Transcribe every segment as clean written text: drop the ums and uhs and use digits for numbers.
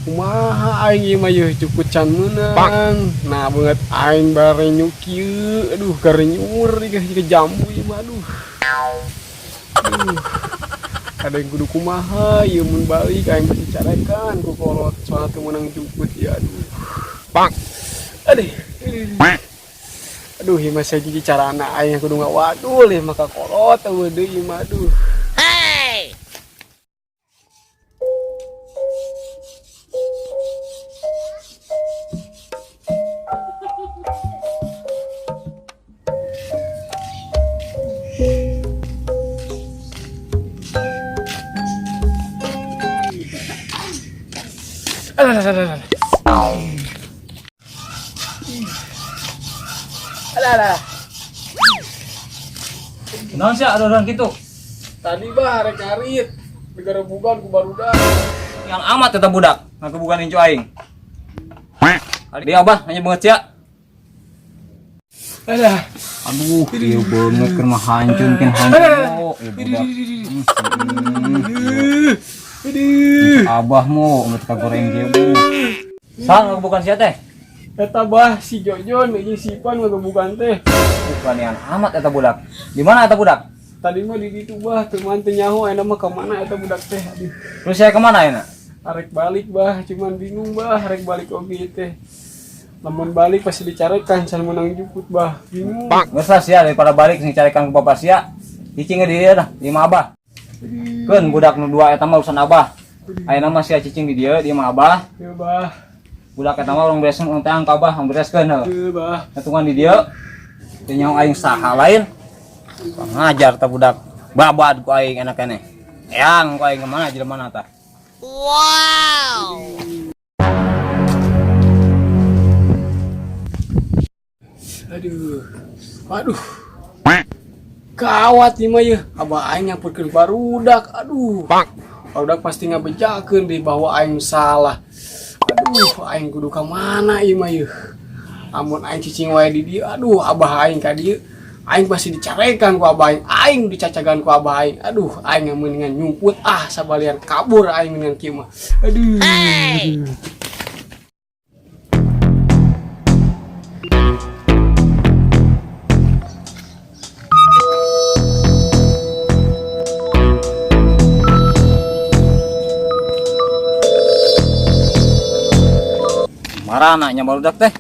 Kumaha aing ieu mah yeuh jukut can meunang. Nah beungeut aing barenyuk kieu, aduh garenyur ieu jambu ieu mah aduh. Aduh. Ada yang kudu kumaha ieu mun balik aing pasti carekan ku kolot soalna teu meunang jukut ieu aduh. Bang. Aduh. Aduh ieu mah sajiji carana aing kudu ngawadul ieu mah ka kolot eueuh deui ieu mah aduh. Hey! Alah, alah, alah, alah. Alah, alah. Naon sia ada orang gitu? Tadi bah rek ngarit digerebugan ku barudak. Yang amat eta budak ngagebugan incu aing. Dia abah hanya banget sia. Alah. Aduh, ieu beungeut keur mah hancur kin hancur. Ieu budak. Aduh. Abah mu geus kagoreng kieu bu. Saha ngagebugan sia teh? Eta bah si Jojon jeung si Ipan ngagebugan teh. Bukan yang amat eta budak. Di mana eta budak? Tadi mah di ditu bah, teu mah teu nyaho ayeuna mah ka mana eta budak teh. Aduh. Terus saya kemana ayeuna? Arek balik bah, cuman bingung bah, arek balik oge teh. Lamun balik pasti dicarekan can meunang jukut bah. Bingung. Geus lah sia daripada balik sing carekan ku bapak sia. Cicing di dieu dah, di imah abah. Keun budak nu dua eta mah urusan abah. Ayeuna mah sia cicing di dieu, di imah abah. Ieu bah. Budak eta mah urang bereskeun urang teang ka abah, urang bereskeun heuh. Ieu bah. Hitungan di dieu. Teu nyaho aing saha lain. Ngajar ta budak. Babad ku aing enak keneh. Eyang ku aing kemana jelema tah. Wow! Aduh. Aduh. Gawat ieu mah yeuh. Abah aing nyamperkeun barudak. Aduh. Barudak pasti ngabejakeun deui bahwa aing salah. Aduh, aing kudu ka mana ieu mah yeuh. Amun aing cicing wae di dieu, aduh abah aing ka dieu. Aing pasti dicarekan ku abah aing, aing dicacagan ku abah aing. Aduh, aing mendingan nyumput ah sabalian kabur aing mendingan kieu mah. Aduh. Hey! Marana nya barudak teh.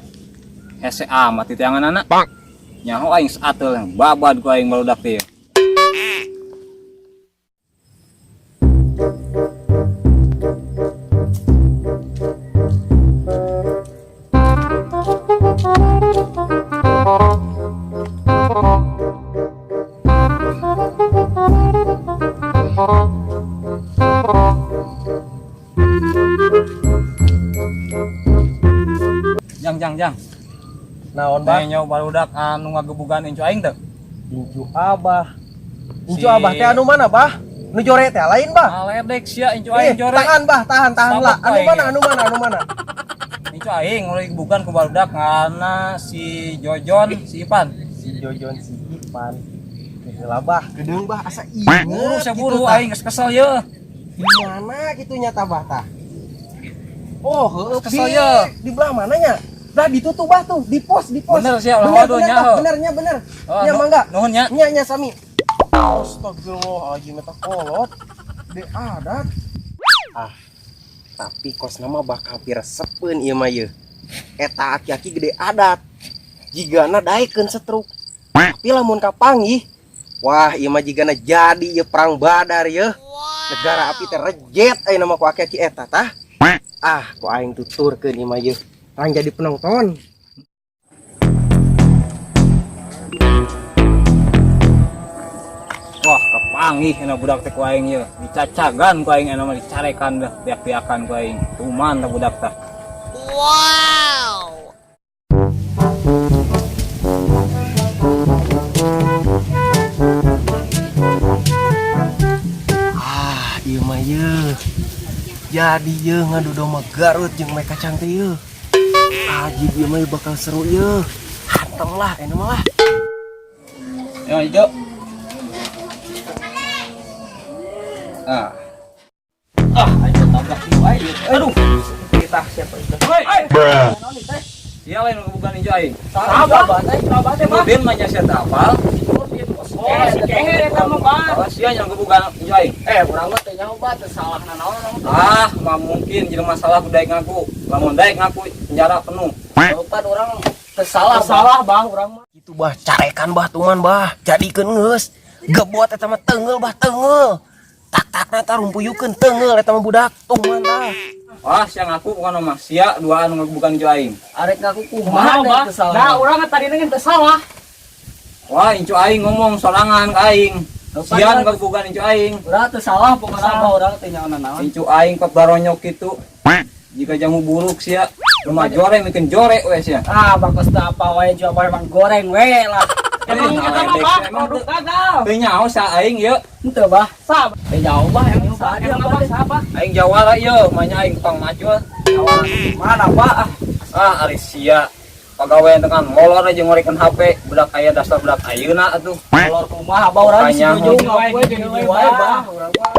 Hese amat itu yang anak. Nyaho aing sateul babad ku aing barudak teh. Jang jang jang. Naon bah? Nyaho barudak anu ngagebugan incu aing teh. Incu abah. Incu Si- abah teh anu mana bah? Nu jore teh lain bah? Aledek sia incu aing jore. Tahan bah, tahan, tahan lah. Sabuk Anu aing mana, ya. anu mana, anu mana? Incu aing ngagebugan ku barudak ngana si Jojon, si Ipan. Si Jojon, si Ipan. Heula bah, gedeung bah asa inget. Buru sia gitu, buru tah. aing geus kesel ye. Di mana kitu nya tah bah tah? Oh, heueuh Kesel di, ye. Di belah mananya? Lah ditutup bah tuh, di pos, di pos. Bener sia, ulah Bener, waduh, bener, nya, bah, heuh. bener nya bener. Oh, Nya mangga. Nuhun nya. Nya nya sami. Astagfirullahaladzim eta kolot. De adat. Ah, tapi kos nama bakal piresepeun ieu mah yeuh. Eta aki-aki gede adat. Jigana daekeun setruk. Tapi lamun kapanggih, wah ieu mah jigana jadi ieu perang badar yeuh. Negara api teh rejet ayeuna mah ku aki-aki eta tah. Ah, ku aing tuturkeun ieu mah yeuh. Urang jadi penonton. Wah, kepanggih enak budak teh ku aing yeuh. Dicacagan ku aing enak mah dicarekan dah, diak-diakan ku aing. Tuman tah budak tah. Wow! Ah, ieu mah yeuh. Jadi yeuh ngadu domba Garut jeung mereka cantik yeuh. Ajib ieu mah bakal seru yeuh. Hantem lah enak mah lah. Yo, hijau. Ah. Ah, aing tabrak ieu aing. Aduh. Entah siapa itu. Hei. Sia lain bukan incu aing. Sahabat, sahabat teh, Bah. Nurdin mah nya sia teu apal. Oh, si kehed eta mah, Bah. Oh, sia yang gebugan incu aing. Eh, urang mah teh nyaho, Bah, teu salah nanaon urang mah. Ah, mah mungkin jadi masalah ku daek ngaku. Lamun daek ngaku penjara penuh. Pan urang teu salah, Bah. Salah, Bah, urang mah. Itu bah carekan bah tuman bah jadikeun geus. Gebot eta mah teunggeul bah teunggeul. Tak-takna tah rumpuyukeun teunggeul eta mah budak tuman tah. Wah, sia ngaku bukan mah sia duaan ngegebugan incu aing. Arek ngaku Kumaha, kumaha Bah? teh teu salah. Nah, urang mah tadi teu salah. Wah, incu aing ngomong sorangan ka aing. Sia ngegebugan incu aing. Urang teu salah pokona mah urang teh nyaho nanaon. Incu aing kok baronyok kitu. Jika jamu buruk sia, rumah jore bikin jore we sia. Ah, bagus teu apa wae jual apa emang goreng we lah. Emang Eh, eta mah, Bah, emang produk gagal. Teu nyaho sa aing ieu. Henteu, Bah. Sah, Teu nyaho, Bah, emang saha dia emang Bah. abah siapa? Aing jawara ieu, manya aing tukang maju. Mana, Pak? Ah, Ah, ari sia. Pagawean dengan molor aja ngorekeun HP, budak aya dasar budak ayeuna atuh. Molor kumaha, Bah, urang si Makanya, Jojo wae, ngaku we jadi wae, wae, Bah. Bah. Urang mah.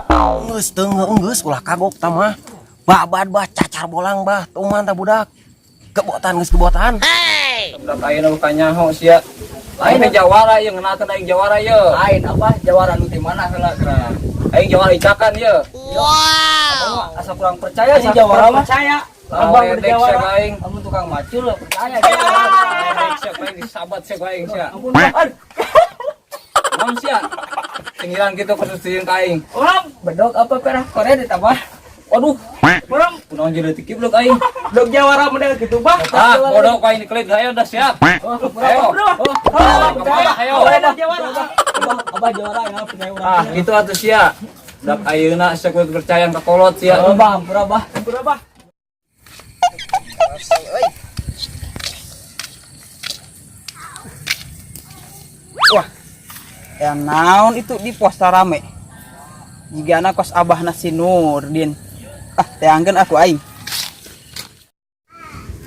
Geus teunggeul geus ulah kagok tah mah. Babad bah cacar bolang bah tuman tah budak. Gebotan geus gebotan. Hey! Budak ayeuna bukan nyaho sia. Lain teh jawara ieu ngeunahkeun aing jawara ieu. Lain apa jawara nu ti mana heula geura. Aing jawara icakan ieu. Wow! Asa kurang percaya si jawara mah. Percaya. Abang Ledek sia berjawara. ka aing. Kamu tukang macul lah percaya. Ledek sia ka aing disabat sia ka aing sia. Ampun, Bah. Aduh. Naon sia? Cenggilan kitu khusus ka aing. Urang bedog apa perah Korea ditambah. Waduh, Urang kunaon jadi leutik budak aing. dog jawara model gitu, Bah. Ah, bodoh ka aing dikelit ayo udah siap. Oh, Ayo. Oh, Kemana ayo. Boleh dog jawara. Abah, abah jawara ya percaya urang. Ah, gitu atuh sia. Budak ayeuna sia kudu percaya ka kolot sia. Oh, Bah, ampura, Bah. Ampura, Bah. Wah, ya naon itu di pos rame. Jigana kos abahna si Nurdin. Ah, teangkeun aku aing.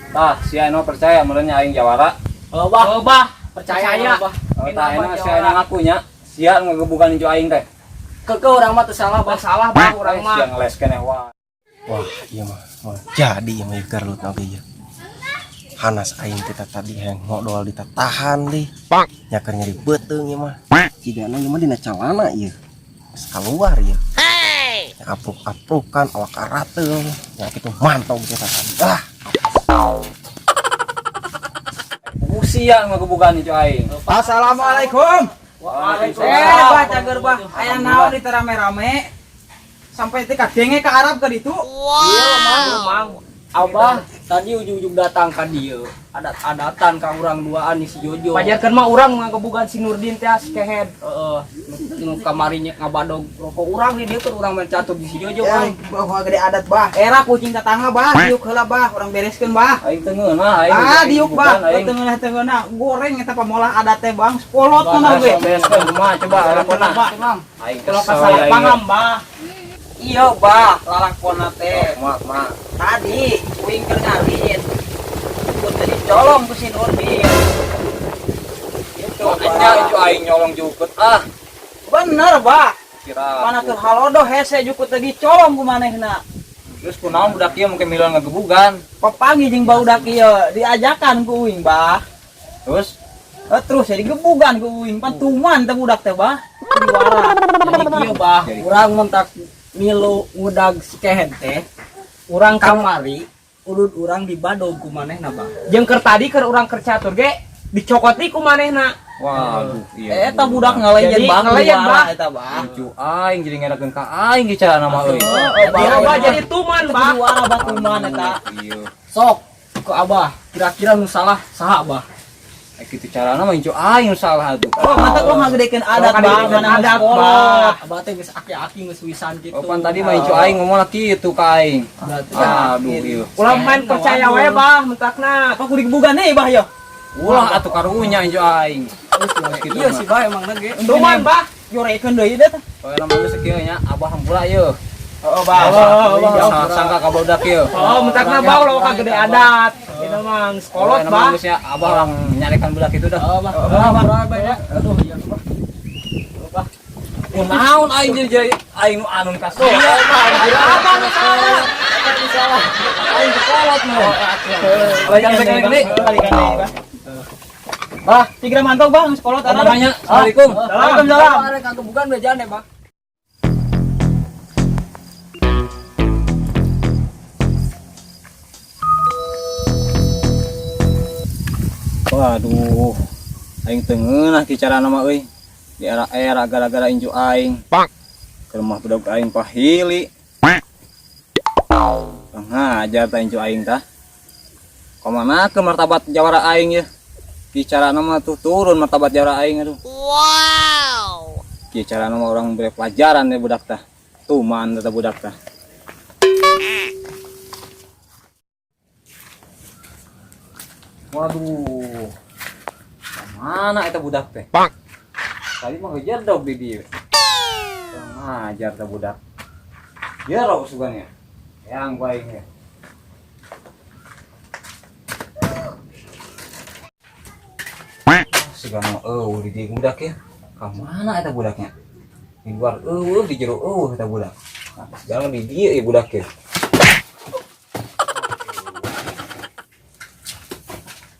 Tah, sia anu percaya meureun aing jawara. Oh, Bah. Oh, Bah. Percaya, Percaya. Bah. Oh, tah ayeuna sia anu ngakunya, sia ngegebugan incu aing teh. Keke urang mah teu salah, Bah. Salah, Bah, urang mah. Sia ngeles keneh wah. Wah, ieu mah mah jadi ieu mah garlut oge ieu. Hanas aing kita tadi hayang ngodol ditatahan deh. Nya keur nyeri beuteung ieu mah. Jigana ieu mah dina calana ieu. Geus keluar ieu. Hey! Apruk-aprukan awak arateung. Nya kitu mantog kita tadi. Ah, Sia ngegebugan incu aing. Assalamualaikum. Waalaikumsalam. Eh, bah cager bah. Aya naon di rame-rame. Sampai teh kadenge ke Arab ke ditu. Wow! Mang, Abah tadi ujung-ujung datang ka dieu. Adat-adatan ka urang duaan nih si Jojo. Pajarkeun mah urang ngagebugan si Nurdin teh si kehed. Heeh, nu kamari nya ngabadog rokok urang di dieu keur urang main catur di si Jojo, Ya, Mang. bahwa gede adat bah. Era kucing tetangga bah, diuk heula bah, urang bereskeun bah. Aing teu ngeunah aing. Ah, diuk bah, Aing. tengah-tengah goreng eta pamolah adat teh bang, polot mah ge. Bereskeun kumaha coba lalakonna. Bah, Mang, Aing Kalau kesel kasalah aing. paham, Bah. Iya bah, lalakona teh. Kumaha kumaha. Tadi uing keur ngawin. Ikut tadi colong ku si Nurdin. Gitu, Anya incu aing nyolong jukut ah. Bener, bah. Kira. Mana keur halodo hese jukut tadi colong ku manehna. Terus kunaon budak ieu mungkin miluan ngegebugan. Papanggih jeung barudak ieu diajakan ku uing, bah. Terus Eh, terus jadi gebugan ku uing, pan tuman teh budak teh, bah. Diwara. Jadi kieu, Bah, urang mentak milu ngudag si kehed teh. Urang kamari udud urang dibadog ku manehna, Bah. Jeung keur tadi keur urang keur catur ge dicokoti ku manehna. waduh iya. Eta budak ngalayan Jadi, bah, ngalayan, diwara bah. eta, bah. Incu aing jadi ngedakeun ka aing ge carana mah euy. Jadi Abah jadi tuman, Bah. Diwara bah tuman eta. Iya. Sok ke Abah, kira-kira nu salah saha, Bah? Eh kitu carana mah incu aing nu salah atuh. Oh, mata gua ngagedekeun adat, bah, ngagedekeun mana adat, sekolah. bah. Abah teh geus aki-aki geus wisan kitu. Oh, pan tadi mah incu aing ngomong kitu ka aing. Berarti Aduh iya. Ulah main percaya wae, Bah, mentakna. Apa kudu digebugan nih, bah yo? Ulah atuh karunya incu aing. Gitu iya sih, Bah, emang ge. Tuman, Bah. Yorekeun deui deh tah. Pokoknya mah geus kieu nya abah hampura ieu. Oh, bah. Abah sangka ka budak ieu. Oh, mentakna bah ulah ka gede adat. Eta mah geus kolot, Pokoknya Bah. mah geus nya abah lang nyarekan budak itu dah. Oh, Bah. Bah, Bah, Bah, ya. Aduh, iya, Bah. Bah. Kunaon aing jadi aing nu anun ka Abah nu salah. Abah nu salah. Aing sekolah. kolot mah. Balikan balikan deui. Balikan deui, Bah. Bah, Tiga mantau, Bah, geus kolot arah. namanya. Assalamualaikum. Waalaikumsalam. Arek kagebugan bejaan deh, Bah. Waduh, aing teu ngeunah ki carana mah euy. Di era-era gara-gara incu aing. Ke rumah budak aing pahili. Ngajar tah incu aing tah. Kamana ke martabat jawara aing ya? Ki carana mah tuh turun martabat jawara aing aduh. Wow. Ki carana mah orang beri pelajaran ya budak tah. Tuman tah budak tah. Waduh. Mana eta budak teh? Tadi mah ngejar dog di dieu. Ngajar teh budak. Jero sugan ya. Yang ku aing ya. Sugan mah eueuh di dieu budak ya. Ka mana eta budaknya? Di luar eueuh, di jero eueuh eta budak. Nah, sekarang di dieu ya budak ya.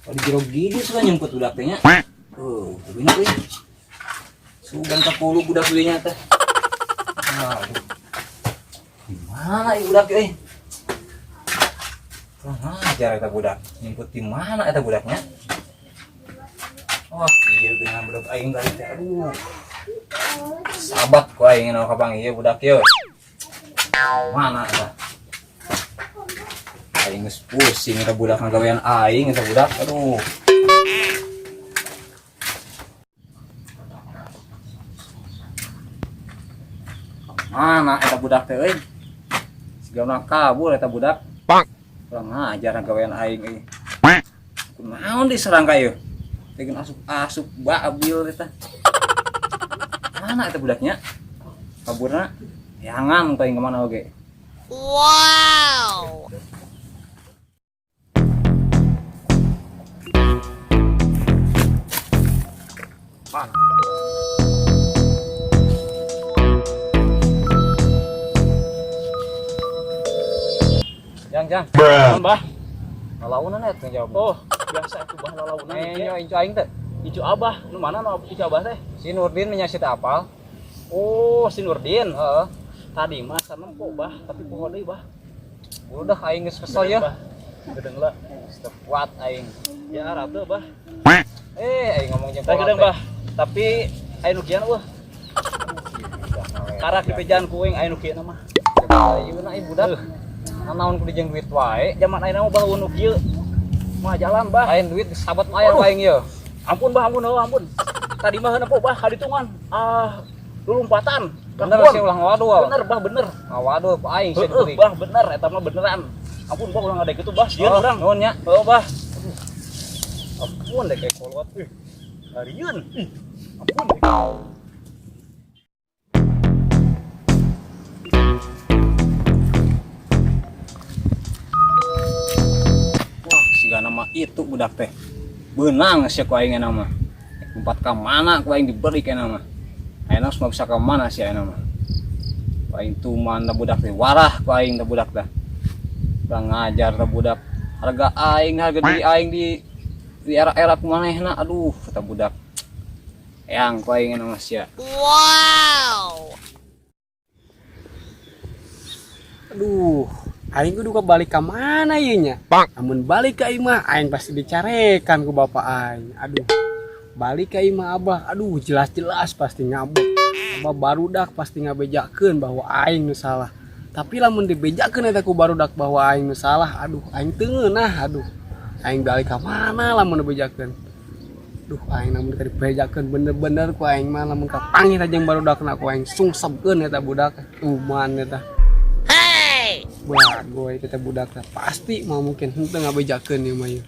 Oh, di jero gini suka nyemput budak teh nya. Begini euy. Sugan ka puluh budak ieu nya teh. Aduh. Di mana ieu budak euy? Kurang ajar eta budak. Nyemput di mana eta budaknya? Wah, ieu dengan budak aing tadi teh. Aduh. Sabat ku aing nu kapanggih ieu budak ieu. Mana eta? Aing geus pusing eta budak ngagawean aing eta budak. Aduh. Mana eta budak teh euy? Sigana kabur eta budak. Kurang ngajar ngagawean aing euy. Kunaon diserang ka ieu? Tegen asup-asup babil eta. Mana eta budaknya? Kaburna yangan teuing ka mana oge. Wow. Jang, jang. Naon, Bah? Lalaunan eta jawab. Oh, biasa itu Bah lalaunan. Nyo incu aing teh. Icu Abah, nu mana nu Icu Abah teh? Si Nurdin nya si teh apal. Oh, si Nurdin. Heeh. Tadi mah sanempo Bah, tapi poho deui Bah. Udah aing geus kesel ya. Bah. Gedeng lah. Geus teu kuat aing. Ya arab teu Bah. Aing ngomong jeung Teh kolot gedeng teh. Bah. Tapi aya nu kieu eueuh. Karak dipejaan ku aing aya nu kieu mah. Ayeuna ieu budak. Nanaon kudu jeung duit wae. Zaman ayeuna mah Bah nu kieu. Mah jalan Bah. Lain duit geus sabat mah aya Aduh. aing ieu. Ampun Bah, ampun heuh, ampun. Tadi mah nempo Bah kaditungan. Ah, lulumpatan. Bener Ampun. sih ulah ngawadul. Bener Bah, bener. Ngawadul ku aing sih Heeh, Bah, bener eta mah beneran. Ampun Bah ulah ngadek kitu Bah, sieun Oh, urang. nuhun nya. Heuh, Bah. Ampun deh kayak kolot. Ih, harieun. Ih, ampun deh. Wah, sigana mah itu budak teh. Beunang sia ku aing mah. Lompat ka mana ku aing diberi kana mah. Ayeuna semua bisa ka mana sia ayeuna mah. Ku aing tuman da budak teh warah ku aing da budak teh. Kurang ngajar da budak. Harga aing, harga diri aing di era-era kumanehna aduh kata budak. Eyang ku aing mah sia. Wow. Aduh, aing kudu balik ka mana ieu nya? Amun balik ka imah aing pasti dicarekan ku bapak aing. Aduh. Balik ka imah abah, aduh jelas-jelas pasti ngabek. Abah barudak pasti ngabejakeun bahwa aing nu salah. Tapi lamun dibejakeun eta ku barudak bahwa aing nu salah, aduh aing teu ngeunah, aduh. Aing balik ka mana lamun dibejakeun? Duh, aing lamun dibejakeun bener-bener ku aing mah lamun kapanggih jeung barudakna ku aing sungsepkeun eta budak, tuman eta. Hey. Wah, gue itu teh budak teh pasti mau mungkin henteu ngabejakeun ieu mah ieu.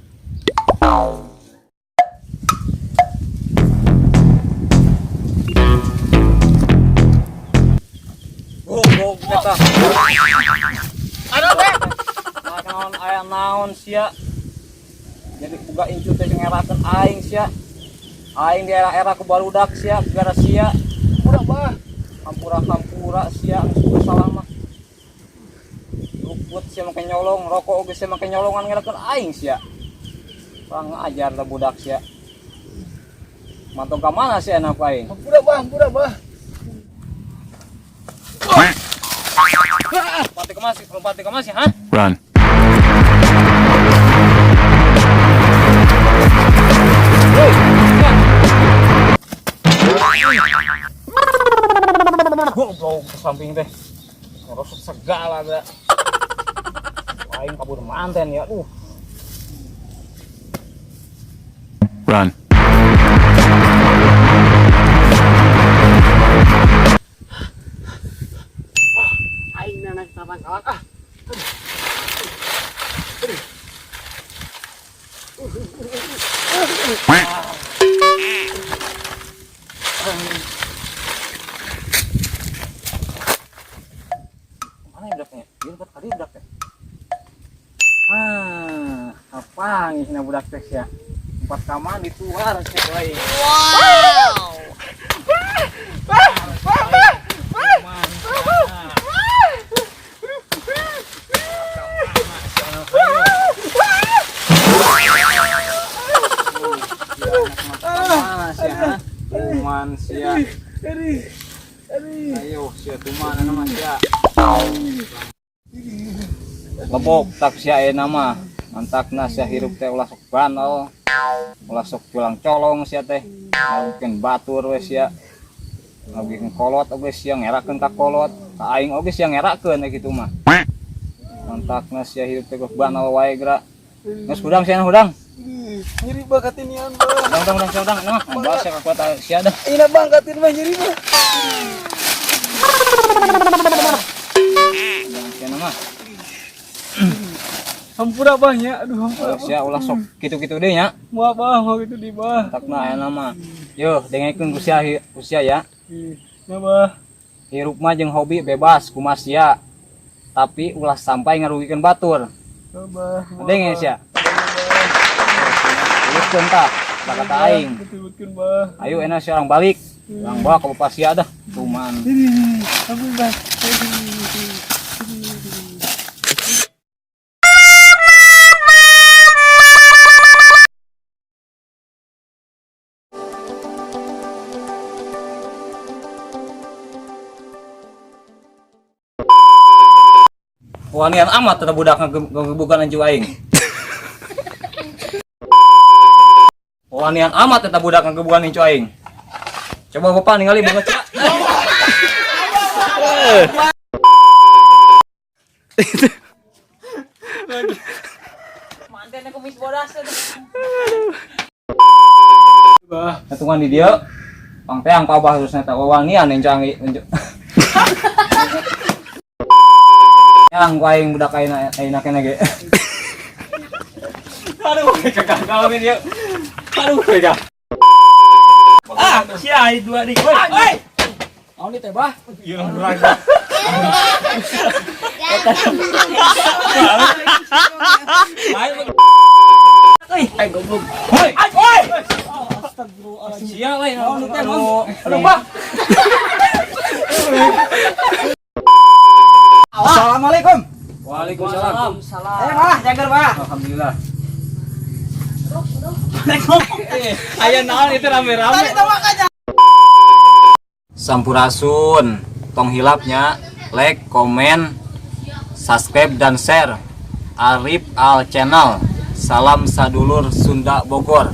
Goblok eta. Aduh, teh. Naon aya naon sia? Jadi buka incu teh ngerakeun aing sia. Aing di era-era ku barudak sia, gara sia. Udah bah. Hampura-hampura sia geus salah mah. Luput sia make nyolong, rokok oge sia make nyolongan ngerakeun aing sia. Kurang ajar lah budak sia. Mantong ka mana sia anak aing? Hampura bah, hampura bah. Lompat ke mana sih? Lompat ke mana sih, hah? Run. Goblok ke samping teh. Ngerosok segala ada. Aing kabur manten ya. Run. Aing nanak tatangkalak ah. Mana yang budaknya? Dia buat kali budaknya. Ah, apa nih budak teh ya? Empat kamar dituar sih lain. Wow! Mana sih, ha? Tuman sia. Ayo sia tuman nama sia. Lebok tak sia ayeuna mah. Mantakna sia hirup teh ulah sok bandel. Ulah sok culang colong sia teh. Ngawukeun batur we sia. Ngawukeun kolot oge sia ngerakeun ka kolot. Ka aing oge sia ngerakeun kitu mah. Mantakna sia hirup teh bandel wae geura. Geus hudang sia hudang. Nyeri bah katinian bah. Hudang hudang hudang hudang. Nah, bawa sia ka kuat sia dah. Ina bang katin bah nyeri bah. Hudang sia mah. Hampura bang ya, aduh hampura. Sia ulah sok kitu-kitu deui nya. Mau bah, mau gitu di bah. Mantakna aya mah. Yo, dengekeun ku sia ya. Ya bah. Hirup mah jeung hobi bebas kumaha sia. Tapi ulah sampai ngarugikeun batur. Bah. Denge sia. Ulutkeun tah, kata aing. Betul-betul bah. Ayo enak sia orang balik. Urang bawa ke bapak sia dah. Tuman. Ampun bah. Wanian amat tetep budak ngegebukan anju aing. Wanian amat tetep budak ngegebukan anju aing. Coba bapak ningali banget cak. Mantennya kumis bodas. Bah. Hitungan di dia. Pang teang pa abah harusnya tak wanian yang canggih. Yang ku aing budak aing aing kena ge. Aduh, kagak kawin dia. Aduh, kagak. Ah, sia dua dik. Woi. Naon teh bah? Iya, berat. Ay goblok. Hoi. Woi. Astagfirullahaladzim. Sia lain. Naon teh naon? Aduh bah. Assalamualaikum. Waalaikumsalam. Eh, bah, jagar bah. Alhamdulillah. Aya naon itu rame-rame. Sampurasun, tong hilapnya, like, komen, subscribe dan share. Arif Al Channel. Salam sadulur Sunda Bogor.